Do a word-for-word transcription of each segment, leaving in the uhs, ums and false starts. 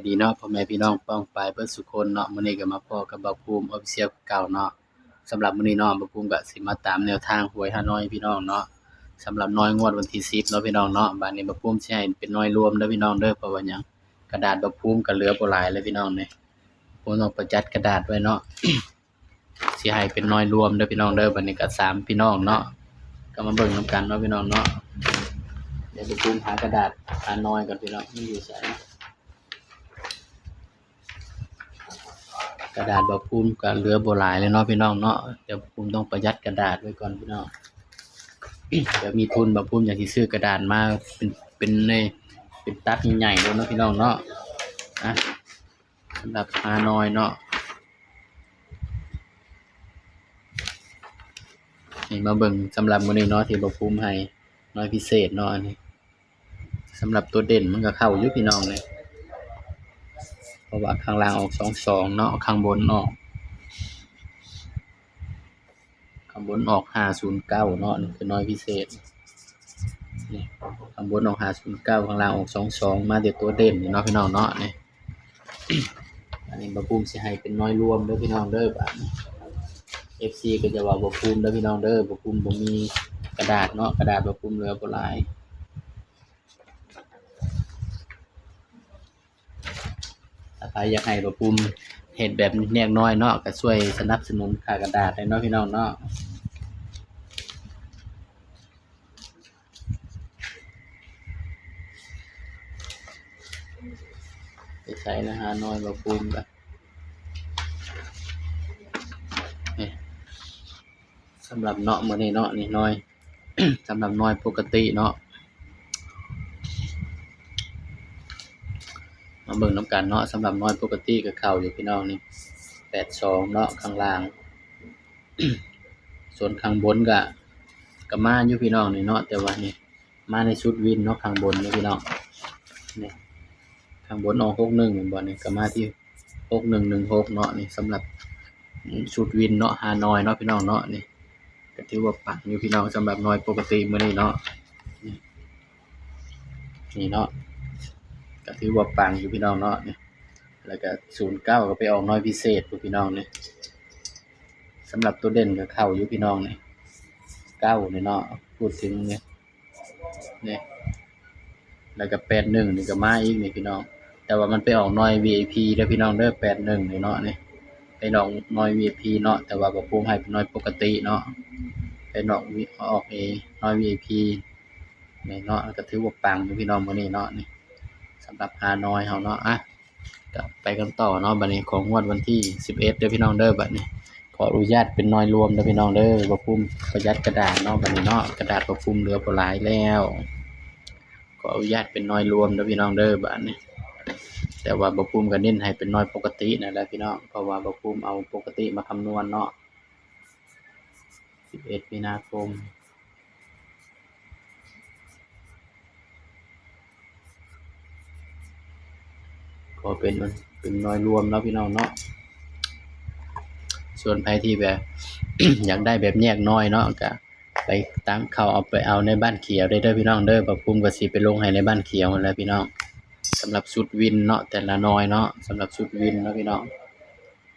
ดีเนาะ พ่อแม่พี่น้องป้องปายเบิดสุคนเนาะ มื้อนี้ก็มาพ้อกับบ่าวภูมิ Official คือเก่าเนาะ สำหรับมื้อนี้เนาะ บ่าวภูมิก็สิมาตามแนวทางหวยฮานอยพี่น้องเนาะ สำหรับนอยงวดวันที่สิบเนาะพี่น้องเนาะ บาดนี้บ่าวภูมิสิให้เป็นนอยรวมเด้อพี่น้องเด้อ เพราะว่าหยัง กระดาษบ่าวภูมิก็เหลือบ่หลายแล้วพี่น้องเนี่ย บ่าวภูมิต้องประหยัดกระดาษไว้เนาะ สิให้เป็นนอยรวมเด้อพี่น้องเด้อ บาดนี้ก็สามพี่น้องเนาะ ก็มาเบิ่งนำกันเนาะพี่น้องเนาะ เดี๋ยวบ่าวภูมิหากระดาษฮานอยก่อนพี่น้อง มันอยู่ไส กระดาษบ่าวภูมิก็เหลือบ่หลายเลยเนาะพี่น้องเนาะ เดี๋ยวบ่าวภูมิต้องประหยัดกระดาษไว้ก่อนพี่น้อง เดี๋ยวมีทุนบ่าวภูมิอยากสิซื้อกระดาษมาเป็น เป็นใน เป็นตัดใหญ่ๆเลยเนาะพี่น้องเนาะ อ่ะ สำหรับฮานอยเนาะ นี่มาเบิ่งสำหรับมื้อนี้เนาะ ที่บ่าวภูมิให้นอยพิเศษเนาะ อันนี้ สำหรับตัวเด่นมันก็เข้าอยู่พี่น้องเนี่ย เพราะว่าข้างล่างออกสองสองเนาะ ข้างบนออก ข้างบนออกห้าศูนย์เก้าเนาะ นี่คือนอยพิเศษ นี่ ข้างบนออกห้าศูนย์เก้า ข้างล่างออกสองสอง มาแต่ตัวเด่นนี่เนาะพี่น้องเนาะ นี่ อันนี้บ่าวภูมิสิให้เป็นนอยรวมเด้อพี่น้องเด้อ บาดนี้ เอฟซี ก็จะว่าบ่าวภูมิเด้อพี่น้องเด้อ บ่าวภูมิบ่มีกระดาษเนาะ กระดาษบ่าวภูมิเหลือบ่หลาย ถ้าใครอยากให้บ่าวภูมิเฮ็ดแบบแนวนอยเนาะ ก็ช่วยสนับสนุนค่ากระดาษให้เนาะพี่น้องเนาะ ไปใส่นะฮะ นอยบ่าวภูมิก็ นี่ สำหรับเนาะ มื้อนี้เนาะ นี่นอย สำหรับนอยปกติเนาะ มาเบิ่งนำกันเนาะ สำหรับนอยปกติก็เข้าอยู่พี่น้องนี่ แปดสองเนาะ ข้างล่าง ส่วนข้างบนก็ ก็มาอยู่พี่น้องนี่เนาะ แต่ว่านี่ มาในชุดวินเนาะ ข้างบนนี่พี่น้อง นี่ ข้างบนออกหกหนึ่งแม่นบ่ นี่ก็มาที่หกหนึ่งหนึ่งหกเนาะ นี่สำหรับชุดวินเนาะ ฮานอยเนาะพี่น้องเนาะ นี่ ก็ถือว่าปังอยู่พี่น้อง สำหรับนอยปกติมื้อนี้เนาะ นี่ นี่เนาะ ก็ถือว่าปังอยู่พี่น้องเนาะ นี่ แล้วก็ศูนย์เก้าก็ไปออกนอยพิเศษพุ้นพี่น้องนี่ สำหรับตัวเด่นก็เข้าอยู่พี่น้องนี่ เก้านี่เนาะ พูดถึงนี่ นี่ แล้วก็แปดหนึ่งนี่ก็มาอีกนี่พี่น้อง แต่ว่ามันไปออกนอย วีไอพี เด้อพี่น้องเด้อ แปดหนึ่งนี่เนาะ นี่ ไปออกนอย วีไอพี เนาะ แต่ว่าบ่าวภูมิให้เป็นนอยปกติเนาะ ไปนอก วี- ออกเอ นอย วีไอพี นี่เนาะ ก็ถือว่าปังอยู่พี่น้องมื้อนี้เนาะ นี่ สำหรับฮานอยเฮาเนาะ อ่ะ ก็ไปกันต่อเนาะ บัดนี้ของงวดวันที่สิบเอ็ดเด้อพี่น้องเด้อ บัดนี้ขออนุญาตเป็นนอยรวมเด้อพี่น้องเด้อ บ่าวภูมิประหยัดกระดาษเนาะ บัดนี้เนาะ กระดาษบ่าวภูมิเหลือบ่หลายแล้ว ขออนุญาตเป็นนอยรวมเด้อพี่น้องเด้อ บัดนี้ แต่ว่าบ่าวภูมิก็เน้นให้เป็นนอยปกตินั่นแหละพี่น้อง เพราะว่าบ่าวภูมิเอาปกติมาคำนวณเนาะ สิบเอ็ด มีนาคม ก็เป็น เป็นนอยรวมเนาะพี่น้องเนาะ ส่วนใครที่แบบ อยากได้แบบแยกนอยเนาะ ก็ไปตามเขาเอาไปเอาในบ้านเขียวได้เด้อพี่น้องเด้อ บ่าวภูมิก็สิไปลงให้ในบ้านเขียวนั่นแหละพี่น้อง สำหรับชุดวินเนาะ แต่ละนอยเนาะ สำหรับชุดวินเนาะพี่น้อง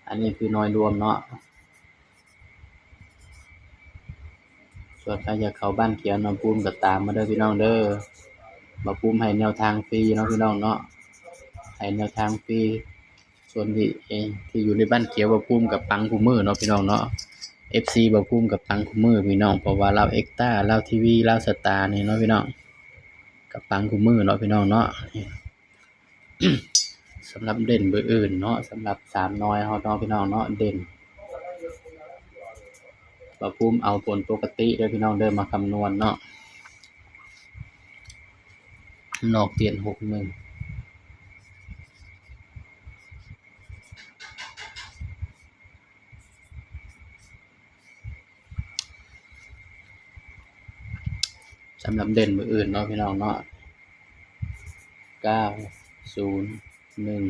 อันนี้คือนอยรวมเนาะ ส่วนใครอยากเข้าบ้านเขียวบ่าวภูมิก็ตามมาเด้อพี่น้องเด้อ บ่าวภูมิให้แนวทางฟรีเนาะพี่น้องเนาะ ให้แนวทางฟรี ส่วนที่ เอ่อ ที่อยู่ในบ้านเขียวบ่าวภูมิก็ปังคู่มื้อเนาะพี่น้องเนาะ เอฟซี บ่าวภูมิก็ปังคู่มื้อพี่น้อง เพราะว่าลาวเอ็กต้า ลาวทีวี ลาวสตาร์นี่เนาะพี่น้อง ก็ปังคู่มื้อเนาะพี่น้องเนาะ สำหรับเด่นเบอร์อื่นเนาะ สำหรับสามนอยเฮาเนาะพี่น้องเนาะ เด่น บ่าวภูมิเอาผลปกติเด้อพี่น้องเด้อ มาคำนวณเนาะ นอกเตียนหกหนึ่ง สำหรับเด่นเบอร์อื่นเนาะพี่น้องเนาะ เก้าศูนย์หนึ่ง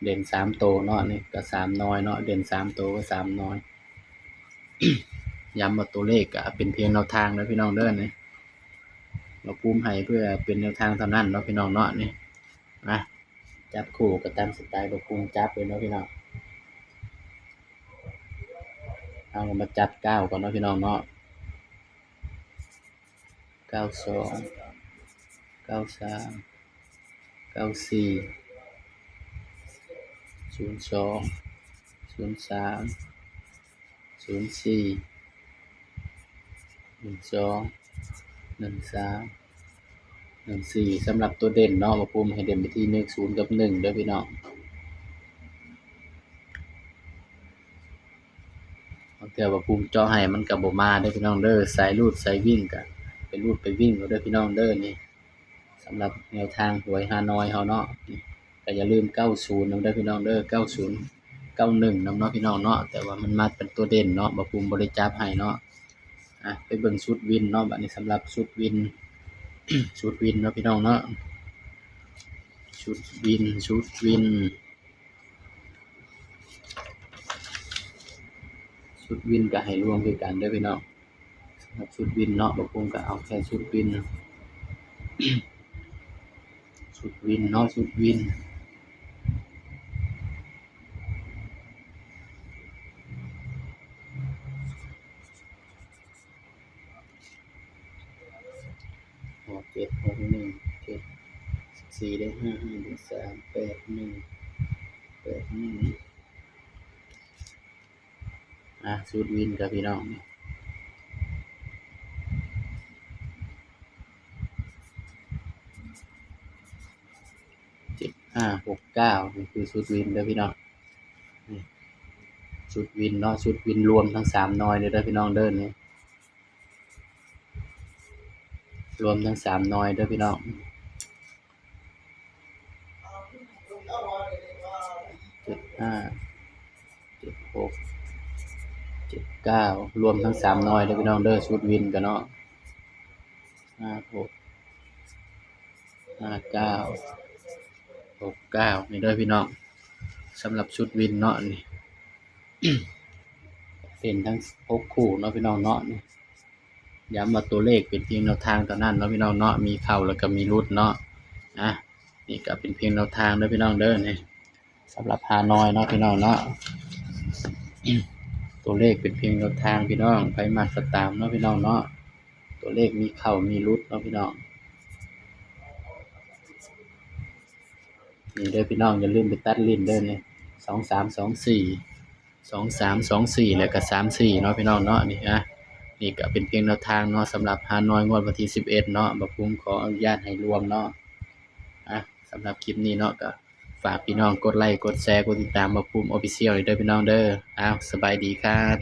เด่นสามตัวเนาะ นี่ก็สามนอยเนาะ เด่นสามตัวก็สามนอย ย้ำว่าตัวเลขก็เป็นเพียงแนวทางนะพี่น้องเด้อ นี่บ่าวภูมิให้เพื่อเป็นแนวทางเท่านั้นเนาะพี่น้องเนาะ นี่นะ จับคู่ก็ตามสไตล์บ่าวภูมิจับเลยเนาะพี่น้อง เอามาจับเก้าก่อนเนาะพี่น้องเนาะ เก้าสอง เก้าสาม เก้าสี่ ศูนย์สอง ศูนย์สาม ศูนย์สี่ หนึ่งสอง หนึ่งสาม หนึ่งสี่ สำหรับตัวเด่นเนาะ บ่าวภูมิให้เด่นไปที่เลขศูนย์กับหนึ่งเด้อพี่น้อง บางเทื่อบ่าวภูมิเจาะให้มันก็บ่มาเด้อพี่น้องเด้อ สายรูดสายวิ่งก็ไปรูดไปวิ่งเอาเด้อพี่น้องเด้อ นี่ สำหรับแนวทางหวยฮานอยเฮาเนาะ นี่ ก็อย่าลืมเก้าศูนย์นำเด้อพี่น้องเด้อ เก้าศูนย์ เก้าหนึ่งนำเนาะพี่น้องเนาะ แต่ว่ามันมาเป็นตัวเด่นเนาะ บ่าวภูมิบ่ได้จับให้เนาะ อ่ะ ไปเบิ่งชุดวินเนาะ บัดนี้สำหรับชุดวิน ชุดวินเนาะพี่น้องเนาะ ชุดวิน ชุดวิน ชุดวินก็ให้รวมคือกันเด้อพี่น้อง สำหรับชุดวินเนาะ บ่าวภูมิก็เอาแค่ชุดวิน ชุดวินเนาะ ชุดวิน หกเจ็ด หกหนึ่ง เจ็ดสี่ ได้ห้า ห้า ได้สาม แปดหนึ่ง แปดหนึ่ง อ่ะ ชุดวินครับพี่น้อง เจ็ดห้าหกเก้า นี่คือชุดวินเด้อพี่น้อง นี่ ชุดวินเนาะ ชุดวินรวมทั้งสามหน่วยเลยเด้อพี่น้องเด้อ นี่ รวมทั้งสามหน่วยเด้อพี่น้อง เจ็ดห้า เจ็ดหก เจ็ดเก้า รวมทั้งสามหน่วยเด้อพี่น้องเด้อ ชุดวินกันเนาะ ห้าหก ห้าเก้า หกเก้า นี่เด้อพี่น้อง สำหรับชุดวินเนาะ นี่ เป็นทั้งหกคู่เนาะพี่น้องเนาะ นี่ ย้ำว่าตัวเลขเป็นเพียงแนวทางเท่านั้นเนาะพี่น้องเนาะ มีเข้าแล้วก็มีหลุดเนาะ อ่ะ นี่ก็เป็นเพียงแนวทางเด้อพี่น้องเด้อ นี่ สำหรับฮานอยเนาะพี่น้องเนาะ ตัวเลขเป็นเพียงแนวทางพี่น้อง ไผมักก็ตามเนาะพี่น้องเนาะ ตัวเลขมีเข้ามีหลุดเนาะพี่น้อง นี่เด้อพี่น้อง อย่าลืมไปตัดเล่นเด้อ นี่ สองสาม สองสี่ สองสาม สองสี่ แล้วก็ สามสี่ เนาะพี่น้องเนาะ นี่นะ นี่ก็เป็นเพียงแนวทางเนาะ สำหรับฮานอยงวดวันที่สิบเอ็ดเนาะ บ่าวภูมิขออนุญาตให้รวมเนาะ อ่ะ สำหรับคลิปนี้เนาะ ก็ฝากพี่น้องกดไลค์ กดแชร์ กดติดตามบ่าวภูมิ Official เด้อพี่น้องเด้อ อ้าว สบายดีครับ